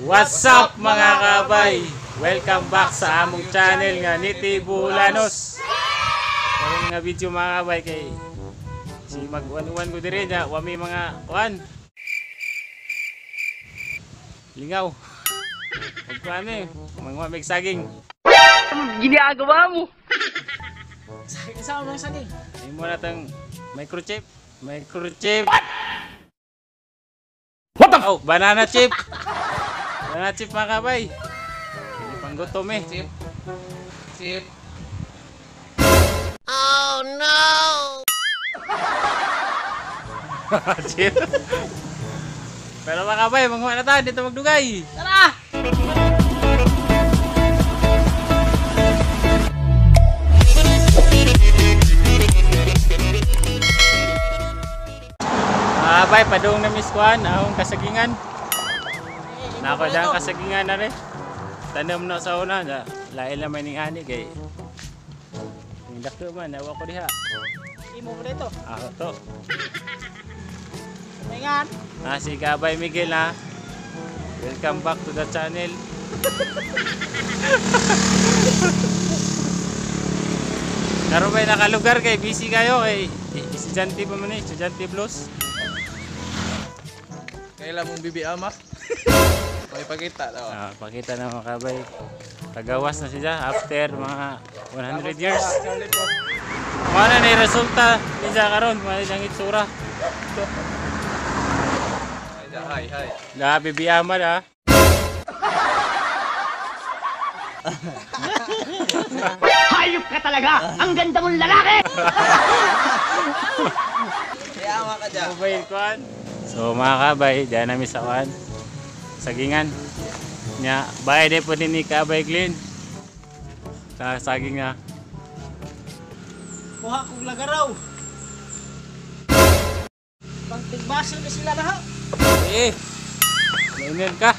What's up, mga kabay? Welcome back sa among channel nga Niti Bulanos. Karon nga video, mga kabay, kay si mag-uwan-uwan ko diri nya, wa mi mga kuan. Lingaw. Ug kuan eh, mga mig saging. Ginagawa mo? Isa mo saging. Imo na tang microchip, microchip. What the? Oh, banana chip. Banana chip, mga kabay. Hindi panggutom eh. Chip. Chip. Oh no! Chip. Pero mga kabay, manguha na tayo dito magdugay. Tara! Mga kabay, padung na miss kuan, ahong kasagingan. Nako dyan kasagingan na rin. Tanom na sa una, na, lain naman ning ani kay. Ang dako man, nawa ko diha. Imo mo dito. Ako to. Maingan. Ah, si Kabay Miguel ha. Welcome back to the channel. Karon bay nakalugar kay busy kayo kay estudyante pa man eh, estudyante blues. Kailan mong bibi ama? Pakipakita daw. Ah, pakita na mga kabay. Tagawas na siya after mga 100 years. Mao na ni resulta niya karon, mao na siyang itsura. Hi, hi. La bibi ama na. Hayop ka talaga! Ang ganda mong lalaki! Kaya ka dyan. Mobile kuan. So mga kabay, diyan namin sa kuan. Sagingan. Nya, bayad din po din ni Kabay Glenn. Sa saging nga. Kuha kong lagaraw. Pangtigbasan na sila lahat. Eh. Mainan ka.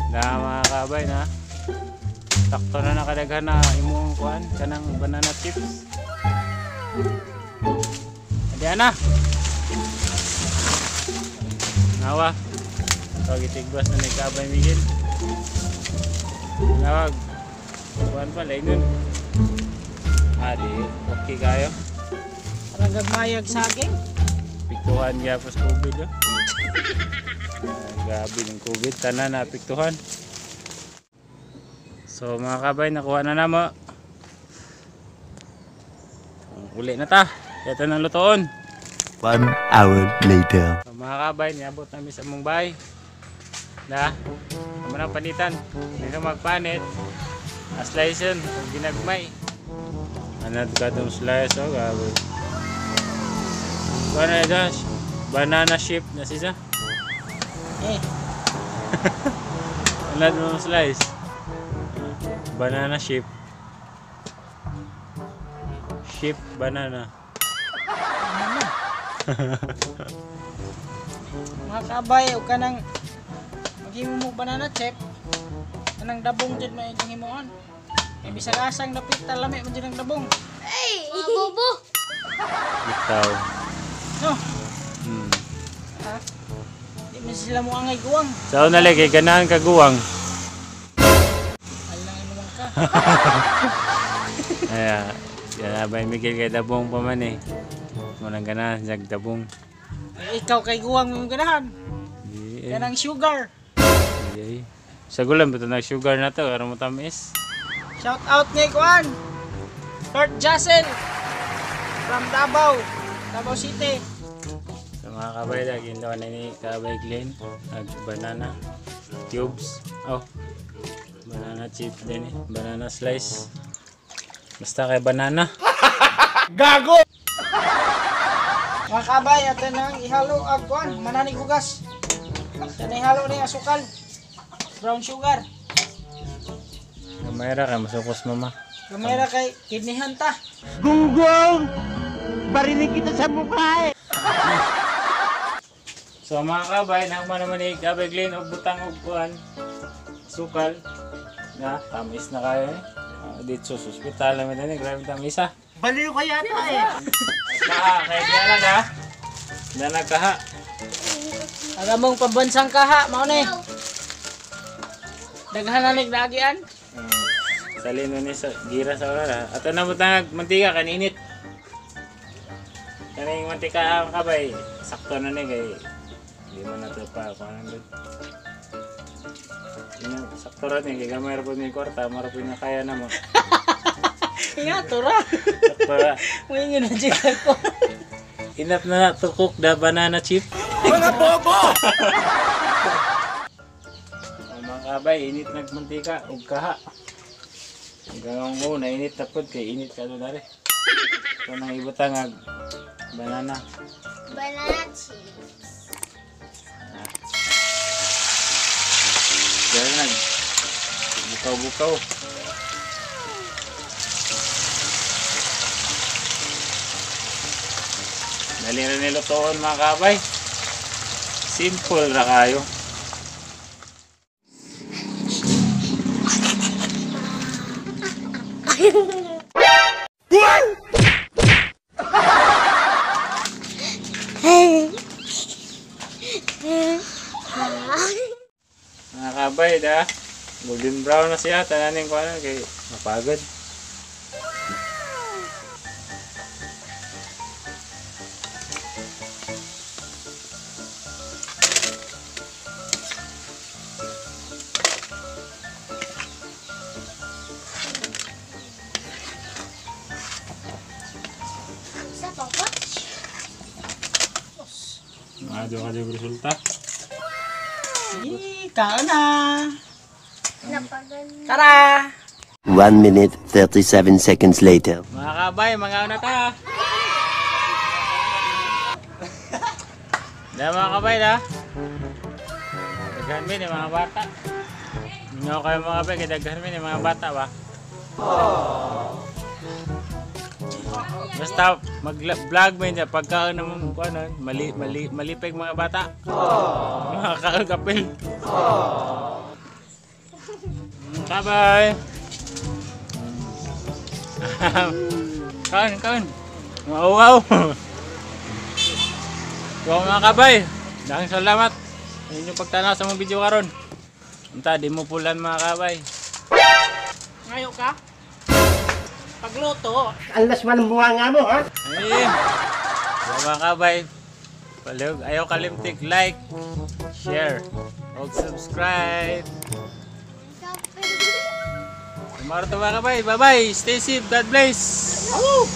Na mga kabay na. Sakto na nakadaghan na imong kuan kanang banana chips. Adi ana. Nawa. So gitigwas na ni Kabay Miguel. Nawag. Kuan pa laingon. Adi, okay kayo. Parang gagmayag saging. Piktuhan gyapon sa COVID oh. Grabe ng COVID, tanan na apektuhan. So mga kabay, nakuha na namo. Uli na ta. Ito ng lutoon. 1 hour later. So, mga kabay, niabot namin sa among bahay. Na, amo nang panitan. Hindi na magpanit. Slice yun, ginagmay. Ano ka itong slice, oh, grabe. Ano na ito? Banana ship na siya. Eh, Ano itong slice? Banana ship. Ship banana. Mga kabay, og kanang maghimo mo banana chip, kanang dabong jud may inyong himuon. Kay bisag asang dapita, lami man jud ang dabong. Ay! Mga bobo! Bitaw. No, ha? Di man sila mo angay guwang. Sa una lagi, ganahan ka guwang. Alang inuman ka. Ay, yan ba Miguel kay dabong pa man eh. Munang ganahan siya dabong. Eh, ikaw kay guwang mo ganahan. Di, eh. Kanang sugar. Di, eh. Sa gulam, ito na sugar na to, aron mo tamis. Shout out ni Kuan. Kurt Jassel from Davao, Davao City. So mga kabay, lagi na ni Kabay Glenn, nag banana cubes. Oh, banana chip din eh, banana slice. Basta kay banana. Mga kabay, ato nang ihalo ag kuan, mananig hugas. Sa ihalo ni asukal. Brown sugar. Gamay ra kay masukos mama. Gamay ra kay kidnihan ta. Gunggong! Barinig kita sa mukha eh! So mga kabay, nakuma naman ni Kabay Glenn og butang og kuan sukal. Na, tamis na kayo eh. Dito sa ospital namin din eh. Grabe tamis ah. Baliw ka yata eh. Kaha, kaya di alam ha. Na nagkaha. Ang among pambansang kaha, mao ni. Daghan na nig naagian. Salin mo ni sa gira sa oras. Ato na mo tangag mantika kaninit. Kaning mantika ang kabay. Sakto na ni kay di man na to pa kung ano doon. Yun, sakto ra ni kay gamay ra pud ni kwarta, mara pud na kaya na mo. Ingat ra. Sakto ra. Moingon na jud ko. Enough na to cook the banana chip. Mga bobo! Ang mga kabay, init nagmantika ug kaha. Hanggang ko, nainit na pod kay init ka doon dari. Ito nang ibutang ag banana. Banana chips. Diyan nag bukaw-bukaw. Dali ra nilutoon mga kabay. Simple ra kayo. Mga kabay, da. Golden brown na siya. Tananin ko ano kay mapagod. Sa papa? Mga ka resulta. Ikaw na. Napagan. Tara! 1 minute, 37 seconds later. Mga kabay, mga una ta. Da mga kabay da. Daghan mi ni mga bata. Ingaw kayo mga kabay, kay daghan mi ni mga bata ba. Basta mag-vlog mo niya pagkaon naman ko ano, mali mali malipig mga bata. Mga kaon kapil. Kabay. Kaon, kaon. Wow, wow. So mga kabay, daghang salamat sa inyong pagtanaw sa mong video karon. Unta di mo pulan mga kabay. Ngayo ka? Pagluto. Alas man ang bunga mo, ha? Ayun. So mga kabay, palihog ayaw kalimtik like, share, ug subscribe. Tomorrow to mga kabay. Bye-bye. Stay safe. God bless. Woo!